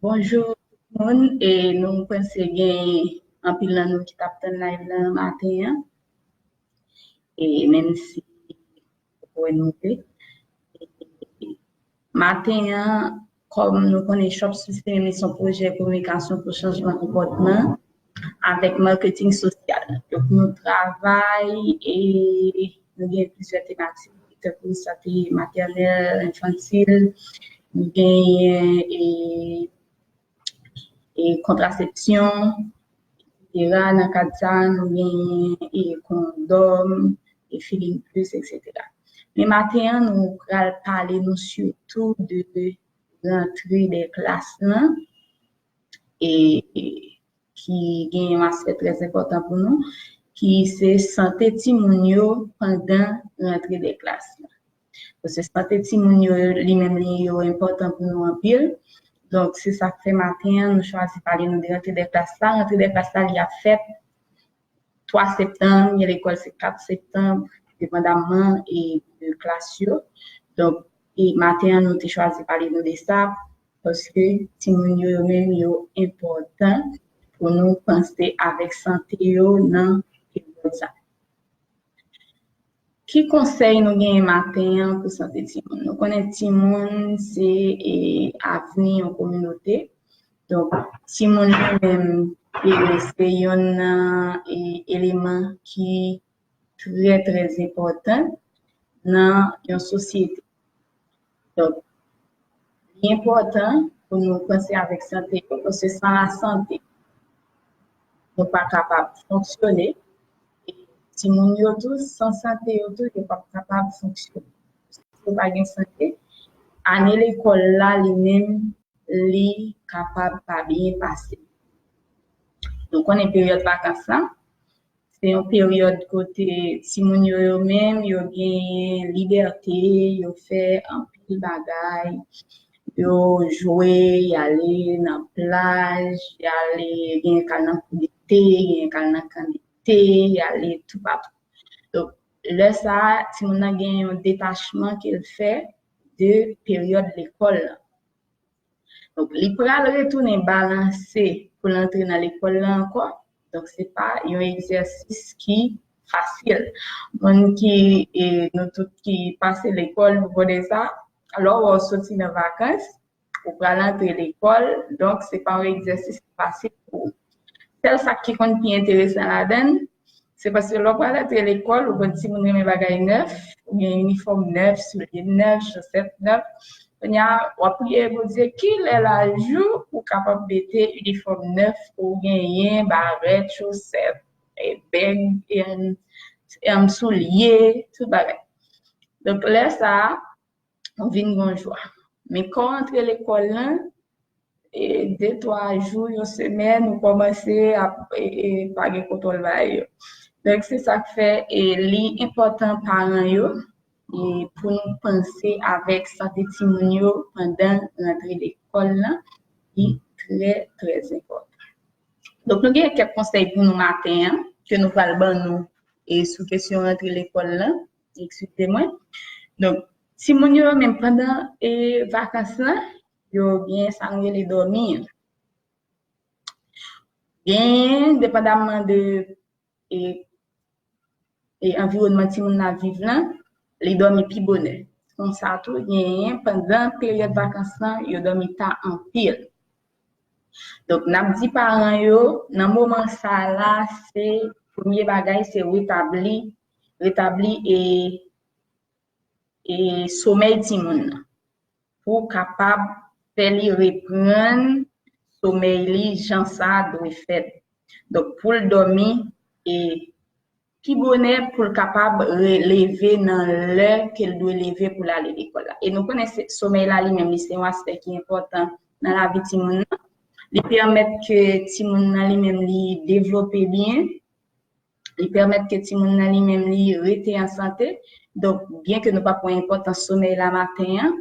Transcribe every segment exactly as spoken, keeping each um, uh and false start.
Bonjou tout moun, e nou panse gen anpil nan nou ki t ap tann live lan maten an. E menm si poko wè nou vle. Maten an, kòm nou konnen Shop System se yon pwojè kominikasyon pou chanjman konpòtman avèk maketing sosyal. Donk, nou travay e nou gen plizyè tematik, tankou sante matènèl, enfantil, nou genyen e, e kontrasepsyon, etsetera. Nan kad sa, nou genyen e kondòm, e Feeling Plus, etsetera. Men maten an, nou pral pale nou sitou de rantre de klas lan, e, e ki gen yon aspè trè enpòtan pou nou, ki se sante timoun yo pandan rantre de klas lan. Paske sante timoun yo, li menm li yo enpòtan pou nou anpil. Donk, se sa k fè maten an, nou chwazi pale nou de rantre de klas la. Rantre de klas la, li ap fèt twa septanm, gen lekòl se kat septanm, depandamman e de klas yo. Donk, e maten an, nou te chwazi pale nou de sa, paske timoun yo, yo menm, yo enpòtan pou nou panse avèk sante yo nan peryòd sa. Ki konsèy nou genyen maten an pou sante timoun? Nou konnen timoun se e, avni yon kominote. Donk, timoun yo menm, e, se youn nan e, eleman ki trè, trè enpòtan nan yon sosyete. Donk, li enpòtan pou nou panse avèk sante yo, paske san lasante, nou pa kapab fonksyone. E timoun yo tou, san sante yo tou, yo p ap kapab fonksyone. Si yo pa gen sante, ane lekòl la, li menm, li kapab pa byen pase. Nou konnen peryòd vakans lan, se yon peryòd kote timoun yo, yo menm, yo genyen libète, yo fè anpil bagay, yo jwe, y ale nan plaj, y ale, genyen k al nan kou dete, genyen k al nan kan dete, y ale toupatou. Donk, lè sa a, timoun nan gen yon detachman ke l fè de peryòd lekòl lan. Donk, li pral retounen balanse pou l antre nan lekòl lan ankò. Donk, se pa yon egzèsis ki fasil. Moun ki, e, nou tout ki pase lekòl, nou konnen sa, lè w soti nan vakans, ou pral antre lekòl, donk se pa yon egzèsis ki fasil pou ou. Sèl sa ki konn pi enteresan ladan l, se paske lè w pral antre lekòl, ou konn timoun renmen bagay nèf, ou gen inifòm nèf, soulye nèf, chosèt nèf. Kounye a, w ap priye Bondye, kilè l a jou pou w kapab mete inifòm nèf pou w genyen, barèt, chosèt, e, bèg, e, em, soulye, tout bagay. Donk, lè sa a, ou vin gen jwa. Men kan w antre lekòl lan, e, de, twa jou, yon semèn, ou kòmanse ap, e, e, pa gen kontwòl bagay yo. Donk, se sa k fè, e, li enpòtan paran yo, e, pou nou panse avèk sante timoun yo pandan rantre lekòl lan, li trè, trè enpòtan. Donk, nou gen kèk konsèy pou nou maten an, ke nou pral ban nou, e, sou kesyon rantre lekòl lan. Eskize mwen. Donk, timoun yo menm pandan, e, vakans lan, yo gen sa nou rele dòmi an. Gen, depandamman de, e, e anviwònman timoun nan ap viv lan, li dòmi pi bonè. Konsa tou, genyen pandan peryòd vakans lan, yo dòmi ta anpil. Donk, n ap di paran yo, nan moman sa la, se premye bagay, se retabli, retabli e, e somèy timoun nan. Pou kapab fè li reprann somèy li jan sa dwe fèt. Donk, pou l dòmi e pi bonè pou l kapab re-, leve nan lè ke l dwe leve pou l ale lekòl la. E nou konnen se, somèy la li menm, li se yon aspè ki enpòtan nan lavi timoun nan. Li pèmèt ke timoun nan li menm li devlope byen. Li pèmèt ke timoun nan li menm li rete an sante. Donk, byen ke nou pa pran enpòtans somèy la maten an,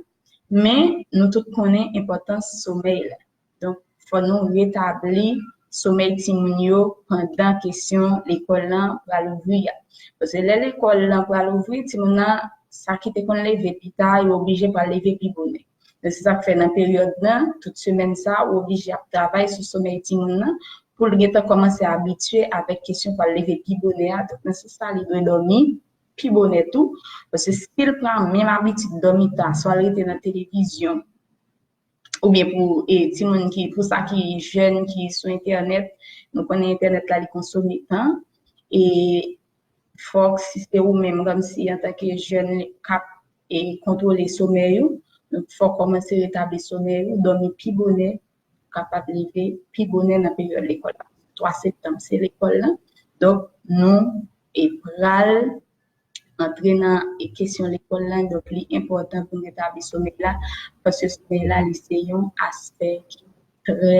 men nou tout konnen enpòtans somèy la. Donk, fò nou retabli somèy timoun yo pandan kesyon lekòl lan pral ouvri a. Paske lè lekòl lan pral ouvri, timoun nan, sa ki te konn leve pita, yo oblije pral leve pi bonè. Donk, se sa k fè nan peryòd nan, tout semèn sa, ou oblije ap travay sou somèy timoun nan pou l gentan kòmanse abitye avèk kesyon pou al leve pi bonè a. Donk, nan sans sa, li dwe dòmi pi bonè tou. Paske si l pran menm abitid dòmi ta, swa l rete nan televizyon, oubyen pou e, timoun ki, pou sa ki jèn, ki sou entènèt, nou konnen entènèt la, li konsome tan. E fòk, si se ou menm, kòmsi antanke jèn k ap e, kontwole somèy ou, donk fòk kòmanse retabli somèy ou, dòmi pi bonè, kapab leve pi bonè nan peryòd lekòl la. Twa septanm, se lekòl la. Donk, nou e, pral antre nan e, kesyon lekòl la. Donk, li enpòtan pou n retabli somèy la, paske somèy la, li se yon aspè ki trè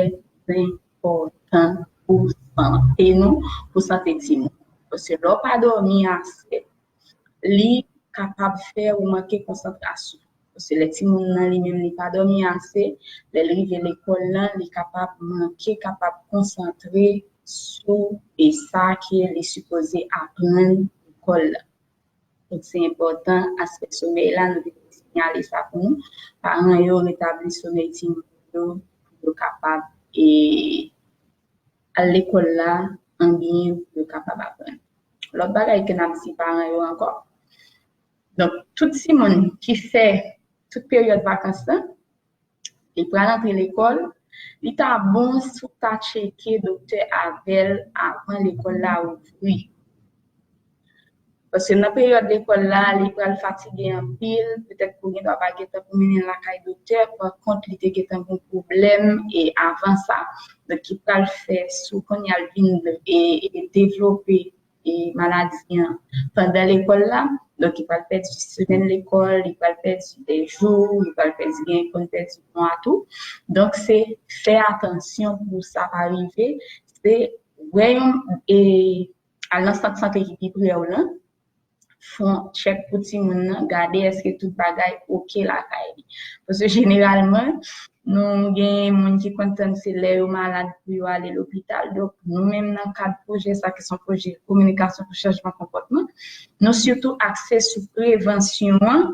enpòtan pou sante nou, pou sante timoun. Paske lè w pa dòmi ase, li kapab fè ou manke konsantrasyon. Paske lè timoun nan li menm li pa dòmi ase, lè l rive lekòl lan, li kapab manke, kapab konsantre sou e sa ke li sipoze aprann lekòl la. Donk, se enpòtan aspè somèy la, nou te sinyale sa pou nou. Paran yo retabli somèy timoun yo, pou yo kapab e, al lekòl la an byen, pou yo kapab aprann. Lòt bagay ke n ap di paran yo ankò. Donk, tout timoun ki fè tout peryòd vakans lan, li pral antre lekòl, li ta bon si w ta tcheke doktè avè l avan lekòl la ouvri. Paske nan peryòd lekòl la, li pral fatige anpil, petèt ke w gen dwa pa gentan pou mennen l lakay doktè, pa kont li te gentan gen pwoblèm e avan sa. Donk, ki pral fè si w kounye a l vin e, e devlope e maladi an pandan lekòl la. Donk, li pral pèdi semèn lekòl, li pral pèdi de jou, li pral pèdi, gen konn pèdi mwa tou. Donk, se fè atansyon pou sa pa rive. Se wè yon, e, al nan sant sante ki pi pre w lan, fè yon tchèk pou timoun nan, gade èske tout bagay oke lakay li. Paske jeneralman, nou gen moun ki konn tann se lè yo malad pou yo ale lopital. Donk, nou menm nan kad pwojè sa ki se yon pwojè kominikasyon pou chanjman konpòtman, nou sitou akse sou prevansyon an.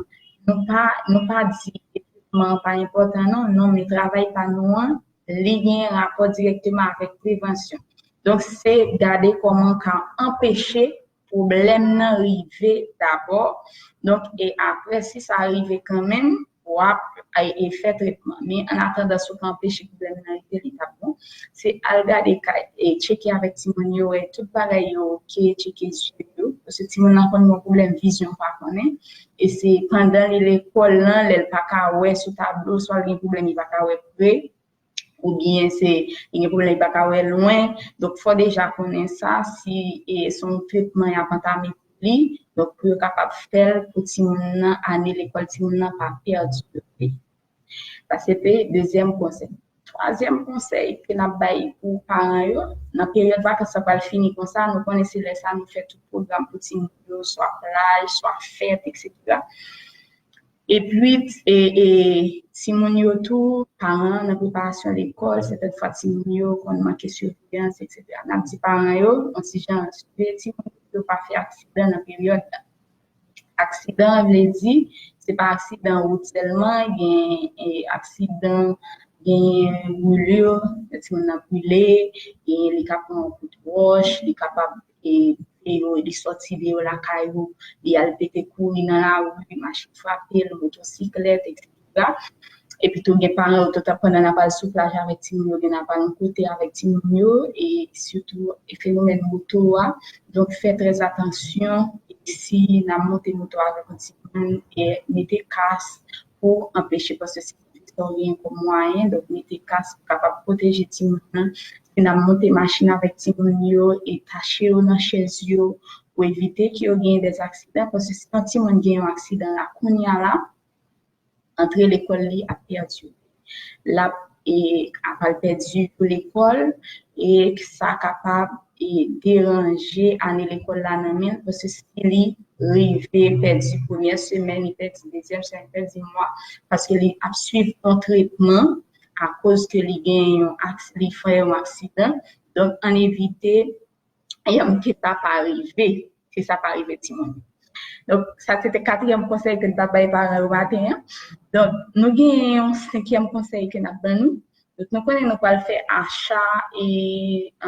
Nou pa, nou pa di tretman an pa enpòtan non, non, men travay pa nou an, li gen rapò dirèkteman avèk prevansyon. Donk, se gade kòman w ka anpeche pwoblèm nan rive dabò. Donk, e apre, si sa rive kanmenm, w ap e, e fè tretman. Men annatandan, si w ka anpeche pwoblèm nan rive, li t ap bon. Se al gade kay, e tcheke avèk timoun yo, wè tout bagay yo oke, tcheke zye yo. Paske timoun nan konn gen pwoblèm vizyon, pa konnen. E se pandan li lekòl lan, lè l pa ka wè sou tablo, swa l gen pwoblèm, li pa ka wè pre, oubyen se li gen pwoblèm, li pa ka wè lwen. Donk, fò deja konnen sa, si e, se yon tretman y ap antame pou li, donk pou yo kapab fè l pou timoun nan, ane lekòl timoun nan pa pèdire. Sa se te dezyèm konsèy. Twazyèm konsèy ke n ap bay pou paran yo, nan peryòd vakans sa pral fini konsa, nou konnen se lè sa nou fè tout pwogram pou timoun yo, swa plaj, swa fèt, etsetera. Epi, e, e, timoun yo tou, paran nan preparasyon lekòl, sètèn fwa timoun yo konn manke siveyans, etsetera. N ap di paran yo, yon ti jan, siveye timoun yo pa fè aksidan nan peryòd la. Aksidan vle di, se pa aksidan wout sèlman, gen e, aksidan, gen brûlure, timoun nan brile, gen li ka pran yon kout wòch, li kapab e, e, li sòti deyò lakay ou, li al pete kouri nan lari, machin frape l, motosiklèt, etsetera. Epi tou gen paran yo, tout pandan n ap al sou plaj avèk timoun yo, gen n ap al yon kote avèk timoun yo, e sitou e fenomèn moto a. Donk, fè trè atansyon, e si n ap monte moto avèk yon timoun, e mete kas pou anpeche, paske se sa w gen kòm mwayen, donk mete kas pou kapab pwoteje timoun nan. Si n ap monte machin avèk timoun yo, e tache yo nan chèz yo, pou evite ke yo gen dè aksidan, paske si yon timoun gen yon aksidan la, kounye a la, antre lekòl li ap pèdi. L ap, e, ap al pèdi pou lekòl, e sa kapab e, deranje ane lekòl la nan men l, paske si li rive pèdi premyè semèn, li pèdi dezyèm semèn, li pèdi mwa, paske li ap swiv yon tretman akoz ke li gen yon aks-, li fè yon aksidan. Donk, ann evite ke sa pa rive, ke sa pa rive timoun. Donk, sa se te katriyèm konsèy ke n t ap bay paran yo maten an. Donk, nou gen yon senkyèm konsèy ke n ap ban nou. Donk, nou konnen nou pral fè acha e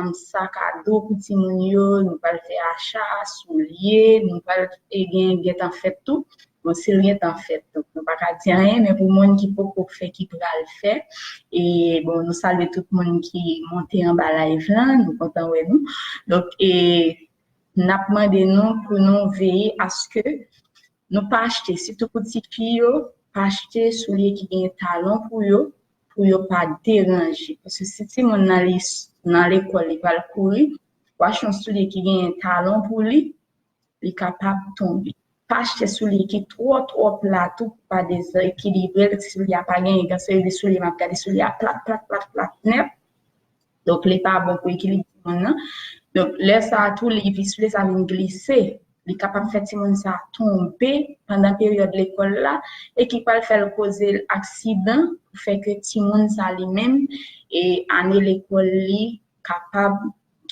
um, sak a do pou timoun yo, nou pral fè acha, soulye, nou pral e gen gentan fèt tou. Bon, si l gentan fèt, donk nou pa ka di anyen, men pou moun ki poko fè, ki pral fè, e bon, nou salye tout moun ki monte anba live lan, nou kontan wè nou. Donk, e n ap mande nou pou nou veye aske nou pa achte, sitou pou ti fi yo, pa achte soulye ki gen talon pou yo, pou yo pa deranje. Paske si timoun nan li nan lekòl, li pral kouri, ou achte yon soulye ki gen talon pou li, li kapab tonbe. Pa achte soulye ki twò, twò plat ou pa dezekilibre l, soulye a pa gen, gen seri de soulye, m ap gade soulye a plat, plat, plat, plat, nèt. Donk, li pa bon pou ekilib timoun nan. Donk, lè sa a tou, li, soulye sa vin glise. Li kapab fè timoun sa tonbe pandan peryòd lekòl la e ki pral fè l koze l aksidan pou fè ke timoun sa li menm e ane lekòl li kapab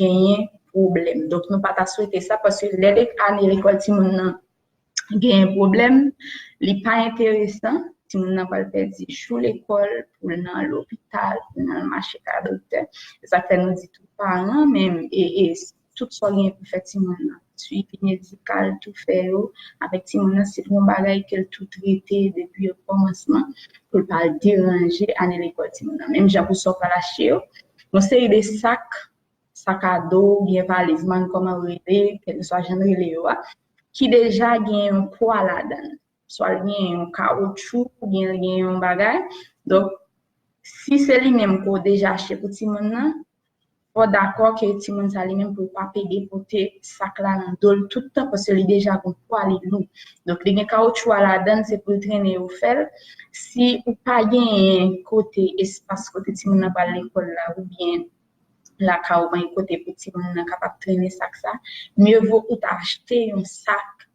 genyen pwoblèm. Donk, nou pa ta swete sa paske lè ane lekòl timoun nan genyen pwoblèm, li pa enteresan, timoun nan pral pèdi jou lekòl, pou l nan lopital, pou l nan mache kay doktè. Se sa k fè nou di tout paran, menm e, e tout sa w gen pou fè timoun nan. Swivi medikal, tou fè yo avèk timoun nan, si l gen yon bagay ke l tou trete depi okòmansman, pou l pa al deranje ane lekòl timoun nan. Menm jan pou sa w pral achte yo, yon seri de sak, sak a do, oubyen valiz, m pa konn kòman yo rele, kèlkeswa jan n rele yo a, ki deja gen yon pwa ladan l. Swa l gen yon kawotchou, oubyen l gen yon bagay. Donk, si se li menm ke w deja achte pou timoun nan, fò w dakò ke timoun sa li menm pou l pa pede pote sak la nan do l tout tan, paske li deja gon pwa, li lou. Donk, li gen kawotchou a ladan l, se pou l trennen yo fè l. Si ou pa genyen kote, espas kote timoun nan pral lekòl la, oubyen lakay ou pa gen kote pou timoun nan kapab trennen sak sa, mye vo ou ta achte yon sak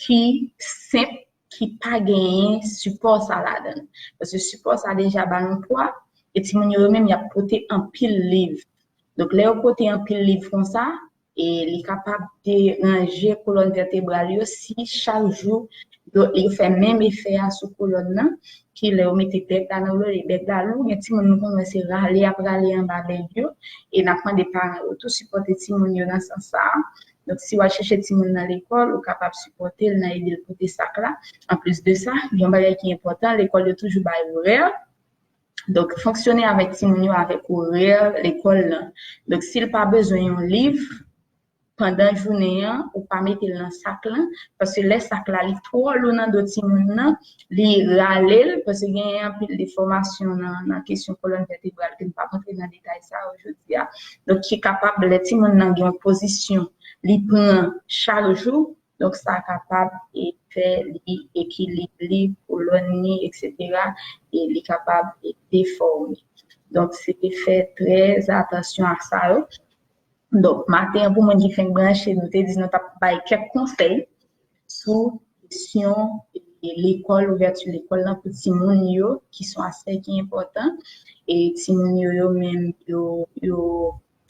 ki senp, ki pa genyen sipò sa ladan l. Paske sipò sa deja ba nou pwa, e timoun yo, yo menm, y ap pote anpil liv. Donk, lè yo pote anpil liv konsa, e li kapab deranje kolòn vètebral yo si chak jou yo, yo fè menm efè a sou kolòn nan, ki lè yo mete bèg la nan do l, e bèg la lou, gen timoun nou konn wè se rale y ap rale anba bèg yo, e n ap mande paran yo tou sipòte timoun yo nan sans sa a. Donk, si w al chèche timoun nan lekòl, ou kapab sipòte l nan ede l pote sak la. Anplis de sa, yon bagay ki enpòtan, lekòl yo toujou bay orè. Donk, fonksyone avèk timoun yo avèk orè lekòl lan. Donk, si l pa bezwen yon liv pandan jounen an, ou pa mete l nan sak lan, paske lè sak la, li twò lou nan do timoun nan, li rale l, paske genyen anpil defòmasyon nan, nan kesyon kolòn vètebral ke n p ap antre nan detay sa yo jodi a. Donk, ki kapab, lè timoun nan gen yon pozisyon, li pran chak jou, donk sa kapab e fè li ekilib li, kolòn li, etsetera, e li kapab e defòme. Donk, se te fè trè atansyon a sa yo. Donk, maten an, pou moun ki fenk branche, nou te di nou t ap bay kèk konsèy sou kesyon e lekòl, ouvèti lekòl lan pou timoun yo, ki se yon aspè ki enpòtan. E timoun yo, yo menm, yo, yo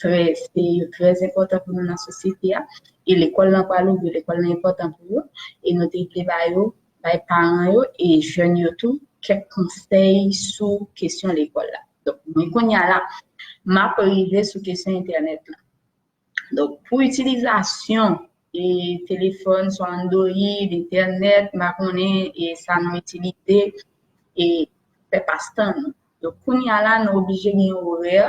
trè, se yo trè enpòtan pou nou nan sosyete a. E lekòl lan pral ouvri, lekòl lan enpòtan pou yo. E nou te vle ba yo, bay paran yo e jèn yo tou kèk konsèy sou kesyon lekòl la. Donk, mwen kounye a la, m ap rive sou kesyon entènèt lan. Donk, pou itilizasyon e telefòn, swa Android, entènèt, m pa konnen, e sa nou itilize, e fè pastan nou. Donk, kounye a la, nou oblije gen yon orè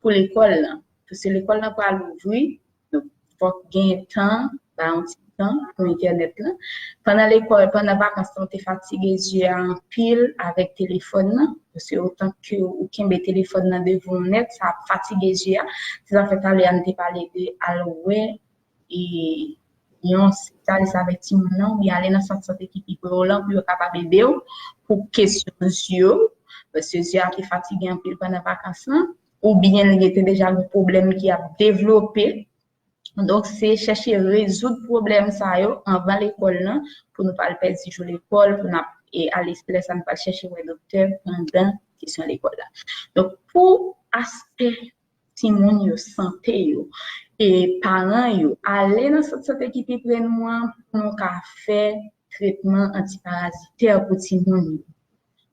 pou lekòl lan. Paske lekòl lan pral ouvri, donk, fòk gen tan, ba yon ti tan pou entènèt lan. Pandan lekòl, pandan vakans lan, ou te fatige zye a anpil avèk telefòn nan, paske otan ke ou kenbe telefòn nan devan w nèt, sa ap fatige zye a. Se sa fè talè a m te pale de al wè e yon espesyalis avèk timoun nan, oubyen ale nan sant sante ki pi pre w lan pou yo kapab ede w pou kesyon zye w, paske zye a te fatige anpil pandan vakans lan, oubyen li te deja gen pwoblèm ki ap devlope. Donk, se chèche rezoud pwoblèm sa yo anvan lekòl lan, pou nou pa al pèdi jou lekòl, pou n ap e ale lè sa nou pa al chèche wè doktè pandan kesyon lekòl la. Donk, pou aspè timoun yo, sante yo, e paran yo ale nan sant sante ki pi pre nou an pou nou ka fè tretman antiparazitè pou timoun yo.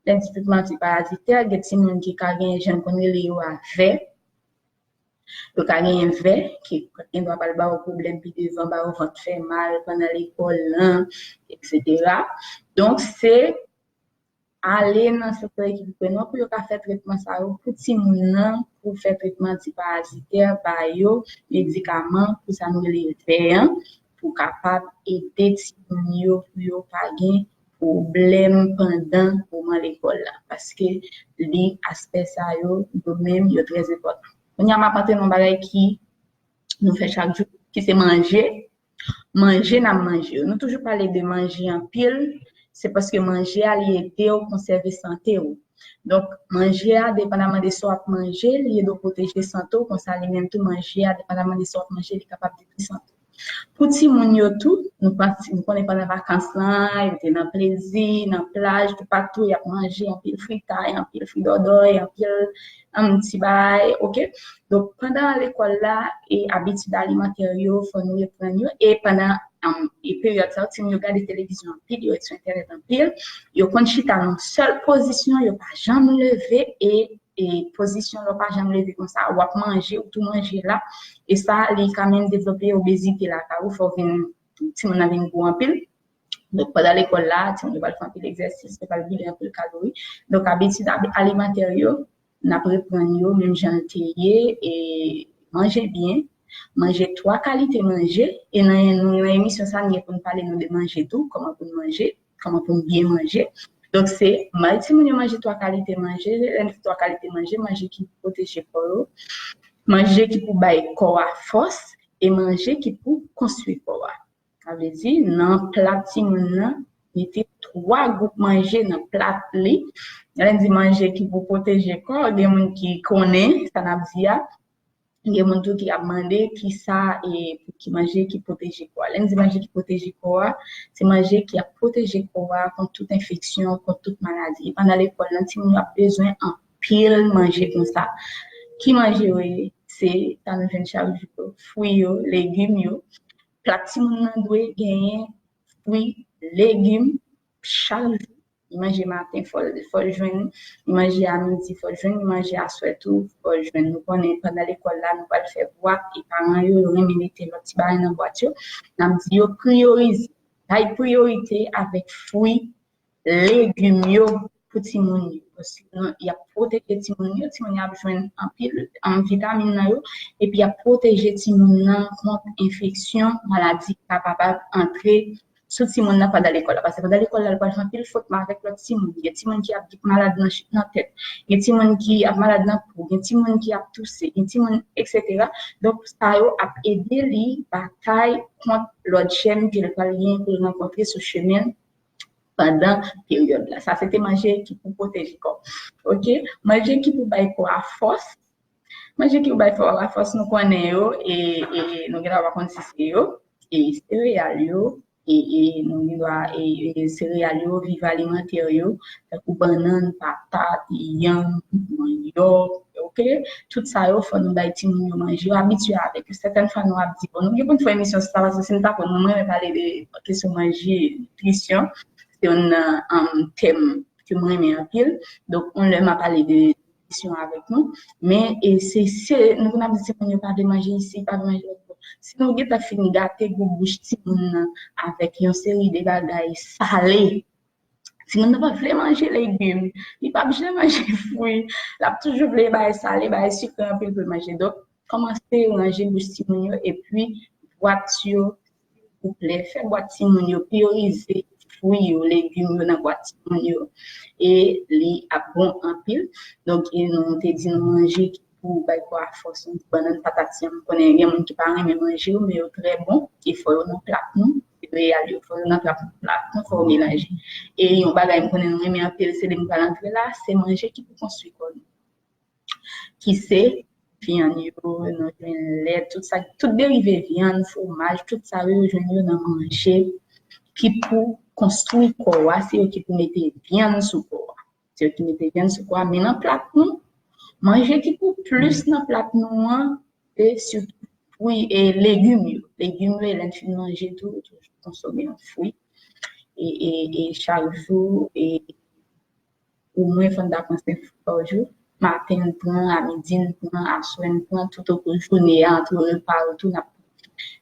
Lè n di tretman antiparazitè, gen timoun ki ka gen, jan n konn rele yo a, vè. Yo ka genyen vè, ki gen dwa pral ba yo pwoblèm pi devan, ba yo vant fè mal pandan lekòl lan, etsetera. Donk, se ale nan sant ki pi pre nou an pou yo ka fè tretman sa yo pou timoun nan, pou fè tretman antiparazitè, ba yo medikaman pou sa nou rele vè an, pou kapab ede timoun yo, pou yo pa gen pwoblèm pandan moman lekòl la, paske li, aspè sa yo, yo menm, yo trè enpòtan. Kounye a, m ap antre nan bagay ki nou fè chak jou, ki se manje. Manje n ap manje yo. Nou toujou pale de manje anpil, se paske manje a, li ede w konsève sante w. Donk, manje a, depandaman de sa w ap manje, li ede w pwoteje sante w, konsa li menm tou, manje a, depandaman de sa w ap manje, li kapab detwi sante w. Pou timoun yo tou, nou pa, nou konnen pandan vakans lan, yo te nan plezi, nan plaj, toupatou, y ap manje anpil fritay, anpil fridòdòy, anpil, um, ti bagay, oke? Donk, pandan lekòl la, e abitid alimantè yo, fò nou reprann yo, e pandan, um, e peryòd sa yo, timoun yo gade televizyon anpil, yo ret sou entènèt anpil, yo konn chita nan sèl pozisyon, yo pa janm leve, e, e pozisyon lè w pa janm leve konsa, w ap manje, ou tou manje la, e sa, li ka menm devlope obezite lakay ou, fò w vin, timoun nan vin gwo anpil. Donk, pandan lekòl la, timoun yo pral fè anpil egzèsis, yo pral boule anpil kalori. Donk, abitid ab-, alimantè yo, n ap reprann yo, menm jan l te ye, e manje byen, manje twa kalite manje, e nan, nan emisyon sa, n gen pou n pale nou de manje tou, kòman pou n manje, kòman pou n byen manje. Donk, se, bay timoun yo manje twa kalite manje, lè n di twa kalite manje, manje ki pwoteje kò yo, manje ki pou bay kò a fòs, e manje ki pou konstwi kò a. Sa vle di, nan plat timoun nan, mete twa gwoup manje nan plat li. Lè n di manje ki pou pwoteje kò, gen moun ki konnen sa n ap di a. Gen moun tou ki ap mande ki sa e pou ki manje ki pwoteje kò a. Lè n di manje ki pwoteje kò a, se manje ki ap pwoteje kò a kont tout enfeksyon, kont tout maladi. E pandan lekòl lan, timoun yo ap bezwen anpil manje konsa. Ki manje yo ye? Se sa nou jwenn chak jou yo, fwi yo, legim yo. Plat timoun nan dwe genyen fwi, legim, chak jou. Li manje maten, fò l, fò l jwenn. Li manje a midi, fò l jwenn. Li manje aswè tou, fò l jwenn. Nou konnen pandan lekòl la, nou pral fè bwat, e paran yo, yo renmen mete lòt ti bagay nan bwat yo. N ap di yo priyorize, bay priyorite avèk fwi, legim yo pou timoun yo. Paske y ap pwoteje timoun yo, timoun yo ap jwenn anpil, um, vitamin nan yo, epi y ap pwoteje timoun nan kont enfeksyon, maladi ki kapab antre sou timoun nan pandan lekòl la. Paske pandan lekòl la, l pral fè anpil fwotman avèk lòt timoun. Gen timoun ki ap malad nan, nan tèt. Gen timoun ki ap malad nan po. Gen timoun ki ap touse. Gen timoun, etsetera. Donk, sa yo ap ede li batay kont lòt jèm ke l pral gen pou l rankontre sou chemen l pandan peryòd la. Sa se te manje ki pou pwoteje kò. Oke? Manje ki pou bay kò a fòs. Manje ki pou bay kò a fòs, nou konnen yo, e, e nou gen dwa pa konn si se yo, e sereyal yo, e, e nou gen dwa, e, e sereyal yo, viv alimantè yo, tankou bannann, patat, yanm, manyòk, oke? Tout sa yo, fò nou bay timoun yo manje, yo abitye avèk yo. Sètèn fwa nou ap di, bon, nou gen pou n fè emisyon sou sa, paske si nou ta konn, mwen, mwen renmen pale de kesyon manje, nitrisyon, se youn nan, um, tèm ke mwen renmen anpil. Donk, yon lè m a pale de kesyon avèk nou. Men, e, se, se, nou konn ap di timoun yo pa vle manje isi, pa vle manje lòt bò. Si nou gentan fin gate gou bouch timoun nan avèk yon seri de bagay sale, timoun nan pa vle manje legim, li p ap janm manje fwi, l ap toujou vle bagay sale, bagay sikre anpil pou l manje. Donk, kòmanse ranje bouch timoun yo, epi bwat yo, silvouplè, fè bwat timoun yo, priyorize fwi yo, legim yo nan bwat timoun yo. E li ap bon anpil. Donk, e nou te di nou manje ki pou bay kò a fòs, nou di bannann, patat, yanm. M konnen gen moun ki pa renmen manje yo, men yo trè bon. E fò yo nan plat nou. Sereyal yo, fò yo nan plat, plat nou, fò yo melanje. E yon bagay m konnen nou renmen anpil, se lè m pral antre la, se manje ki pou konstwi kò nou. Ki se vyann yo, nou jwenn lèt, tout sa, tout derive vyann, fwomaj, tout sa yo, yo jwenn yo nan manje ki pou konstwi kò a, se yo ki pou mete vyann sou kò a. Se yo ki mete vyann sou kò a, men nan plat nou, manje ki pou plis nan plat nou an, se sitou fwi e legim yo. Legim yo, e lè n fin manje tou, toujou konsome yon fwi. E, e, e chak jou, e omwen fò n ta pran senk fwi pa jou. Maten n pran, a midi n pran, aswè n pran, tout okou jounen an, antre repa yo tou n ap pran.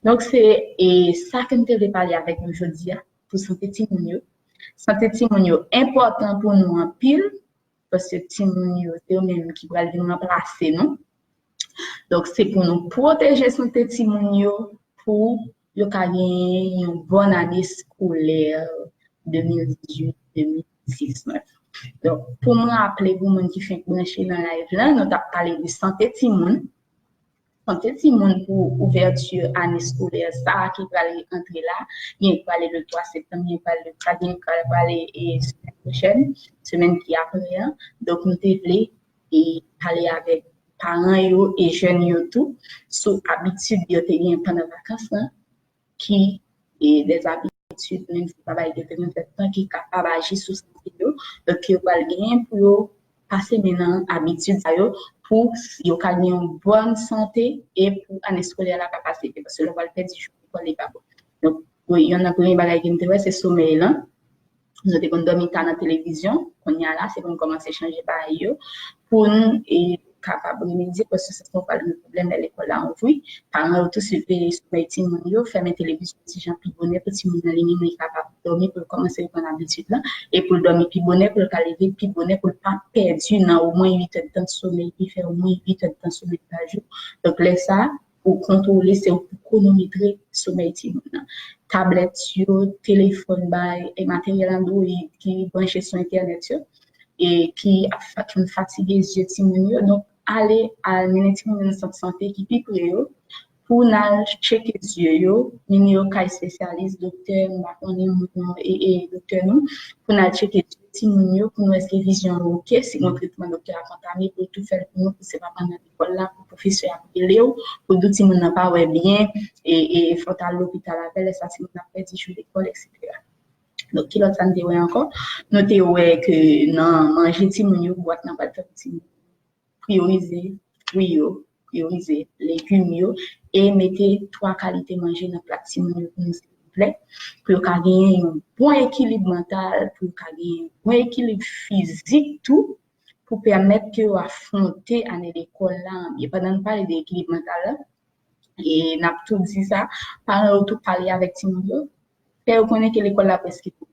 Donk, se e, sa ke m te vle pale avèk nou jodi a, pou sante timoun yo. Sante timoun yo enpòtan pou nou anpil, paske timoun yo, se yo menm ki pral vin ranplase nou. Donk, se pou nou pwoteje sante timoun yo, pou yo ka genyen yon bòn ane eskolè de mil dizuit, de mil diznèf. Donk, pou mwen raple pou moun ki fenk branche nan live la, nou t ap pale de sante timoun. Sante timoun pou ouvèti ane eskolè sa a ki pral antre la, gen ki prale le twa septanm, gen ki prale le kat, gen ki prale e semèn pwochèn, semèn ki apre an. Donk, nou te vle e pale avèk paran yo e jèn yo tou sou abitid yo te gen pandan vakans lan, ki e dèzabitid, menm si pa bay determinan tan ki kapab aji sou sante yo, donk yo pral genyen pou yo pase men nan abitid sa yo pou yo ka gen yon bòn sante e pou ane eskolè la pa pase vit, paske lè w pral pèdi jou lekòl li pa bon. Donk, wi, youn nan premye bagay ke m te wè, se somèy lan. Nou te konn dòmi ta nan televizyon, kounye a la, se pou n kòmanse chanje bagay yo, pou n e, kapab remedye, paske se yon pral gen pwoblèm lè lekòl la ouvri. Paran yo tou siveye somèy timoun yo, fèmen televizyon ti jan pi bonè pou timoun nan li menm li kapab dòmi, pou l kòmanse reprann abitid lan, e pou l dòmi pi bonè, pou l ka leve pi bonè, pou l pa pèdi nan omwen uit èdtan somèy, li fè omwen uit èdtan somèy pa jou. Donk, lè sa, ou kontwole, se ou pou kwonometre somèy timoun nan. Tablèt yo, telefòn, bay, e materyèl andwoyid ki branche sou entènèt yo, e ki ap fa- ki fatige zye timoun yo. Donk, ale al mennen timoun yo nan sant sante ki pi pre yo, pou n al tcheke zye yo, mennen yo kay espesyalis, doktè, m pa konnen moun nan, e, e doktè nou, pou n al tcheke zye timoun yo, pou nou èske vizyon yo oke, si gen tretman doktè a kontamine, pou l tou fè l pou nou, pou se pa pandan lekòl la, pou pwofesè ap rele w, pou di w timoun nan pa wè byen, e, e fò w t al lopital avè l, lè sa timoun nan ap pèdi jou lekòl, etsetera. Donk, ki lòt sa n te wè ankò? Nou te wè ke nan manje timoun yo, bwat nan pral fè pou timoun priyorize fwi yo, priyorize legim yo, e mete twa kalite manje nan plat timoun yo pou nou, silvouplè, pou yo ka genyen yon bon ekilib mantal, pou yo ka genyen yon bon ekilib fizik tou, pou pèmèt ke yo afwonte ane lekòl la. E pandan n pale de ekilib mantal la, e n ap tou di sa, paran yo tou pale avèk timoun yo, fè yo konnen ke lekòl la prèske pou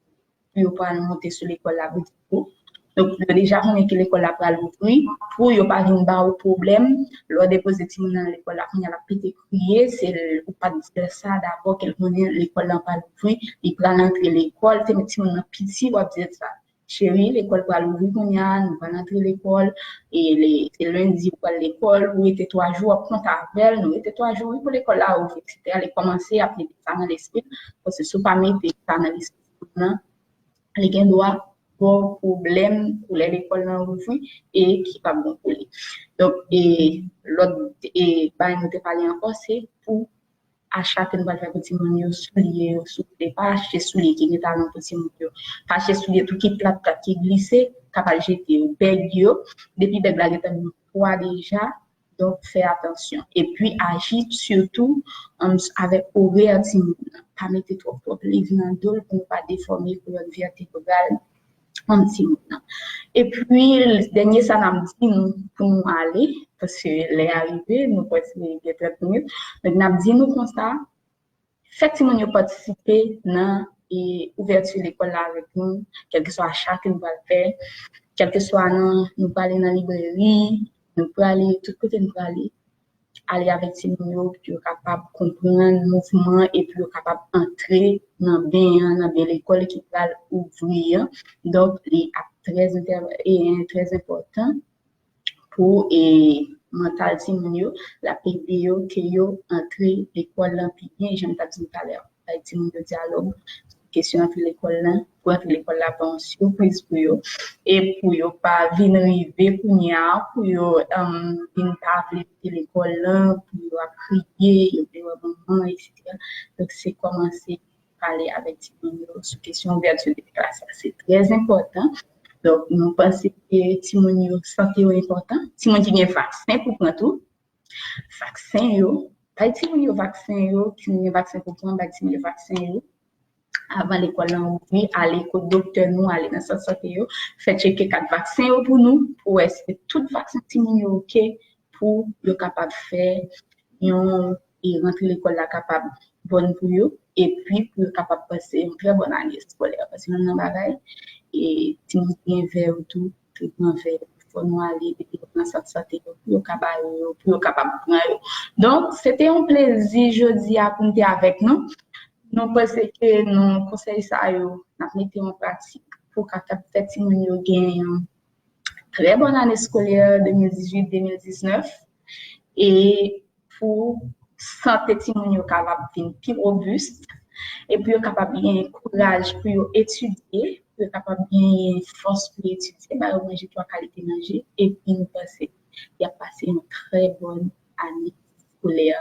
yo pral monte sou lekòl la pou di kou. Donk, yo deja konnen ke lekòl la pral ouvri, pou yo pa vin ba ou pwoblèm, lè w depoze timoun nan lekòl la, kounye a l ap pete kriye, se l- ou pa t di l sa dabò, ke l konnen lekòl la pral ouvri, li pral antre lekòl, te met timoun nan piti, w ap di l sa. Cheri, lekòl pral ouvri kounye a, nou pral antre lekòl, e le- se lendi ou pral lekòl, ou rete twa jou, w ap konte avè l, nou rete twa jou, wi, pou lekòl la ouvri, etsetera. Li kòmanse ap mete sa nan lespri l, paske si w pa mete sa nan lespri timoun nan, li gen dwa ba w pwoblèm pou lè lekòl lan ouvri e ki p ap bon pou li. Donk, e lòt e bagay nou te pale ankò, se pou acha ke nou pral fè pou timoun yo, soulye yo, souple, pa achte soulye ki gen talon pou timoun yo. Pa achte soulye tou ki plat, plat, ki glise, k ap al jete yo. Bèg yo, depi bèg la gentan gen pwa deja, donk fè atansyon. Epi aji sitou, um, avèk orè timoun nan. Pa mete twòp, twòp liv nan do l pou nou pa defòme kolòn vètebral an timoun nan. Epi, dènye sa n ap di nou pou nou ale, paske lè a rive, nou prèske gen trant minit. Donk, n ap di nou konsa, fè timoun yo patisipe nan e, ouvèti lekòl la avèk nou, kèlkeswa acha ke nou pral fè, kèlkeswa nan, nou prale nan libreri, nou prale tout kote nou prale, ale avèk timoun yo pou yo kapab konprann mouvman e pou yo kapab antre nan ben an, nan ben lekòl ki pral ouvri an. Donk, li ap trè entè- e, trè enpòtan pou e, mantal timoun yo, l ap ede yo ke yo antre lekòl lan pi byen, jan m t ap di nou talè a. Bay timoun yo dyalòg sou kesyon antre lekòl lan, pou antre lekòl la pa yon sipriz pou yo, e pou yo pa vin rive kounye a, pou yo, um, vin pa vle kite lekòl lan, pou yo ap kriye, yo vle wè manman, etsetera. Donk, se kòmanse pale avèk timoun yo sou kesyon ouvèti de klas la. Se trè enpòtan. Donk, nou panse ke timoun yo, sante yo enpòtan. Timoun ki gen vaksen pou pran tou. Vaksen yo, bay timoun yo vaksen yo, si nou gen vaksen pou pran, bay timoun yo vaksen yo. Avan lekòl lan ouvri, ale kot doktè nou, ale nan sant sante yo, fè tcheke kat vaksen yo pou nou, pou wè si tout vaksen timoun yo oke, pou yo kapab fè yon, e rantre lekòl la kapab bòn pou yo, epi pou yo kapab pase yon trè bòn ane eskolè. Paske yon nan bagay, e timoun gen vè yo tou, tretman vè yo, fò nou ale depi yo nan sant sante yo, pou yo ka ba yo, pou yo kapab pran yo. Donk, se te yon plezi jodi a pou n te avèk nou. Nou panse ke nou konsèy sa yo, n ap mete yo an pratik pou kapab fè timoun yo gen yon trè bòn ane eskolè de mil dizuit de mil diznèf e pou sante timoun yo kapab vin pi robis, epi yo kapab gen kouraj pou yo etidye, pou yo kapab gen fòs pou yo etidye, ba yo manje twa kalite manje, epi nou panse y ap pase yon trè bòn ane eskolè.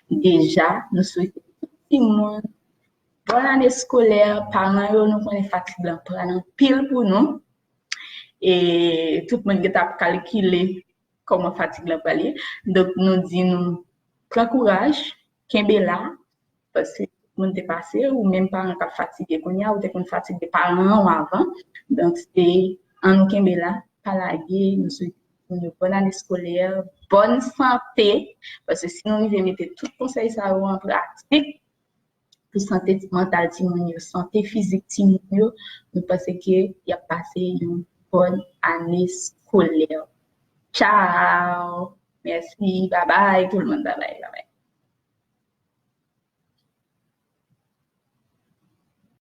Deja, nou swete tout timoun bòn ane eskolè, paran yo, nou konnen fatig lan pral anpil pou nou. E tout moun gentan ap kalkile kòman fatig lan pral ye. Donk, nou di nou pran kouraj, kenbe la, paske tout moun te pase, ou menm paran k ap fatige kounye a, ou te konn fatige paran w avan. Donk, se ann nou kenbe la, pa lage, nou swete timoun yo bòn ane eskolè, bòn sante, paske si nou rive mete tout konsèy sa yo an pratik, pou sante mantal timoun yo, sante fizik timoun yo, nou panse ke y ap pase yon bòn ane eskolè. Tchao! Mèsi, babay tout moun, babay, babay.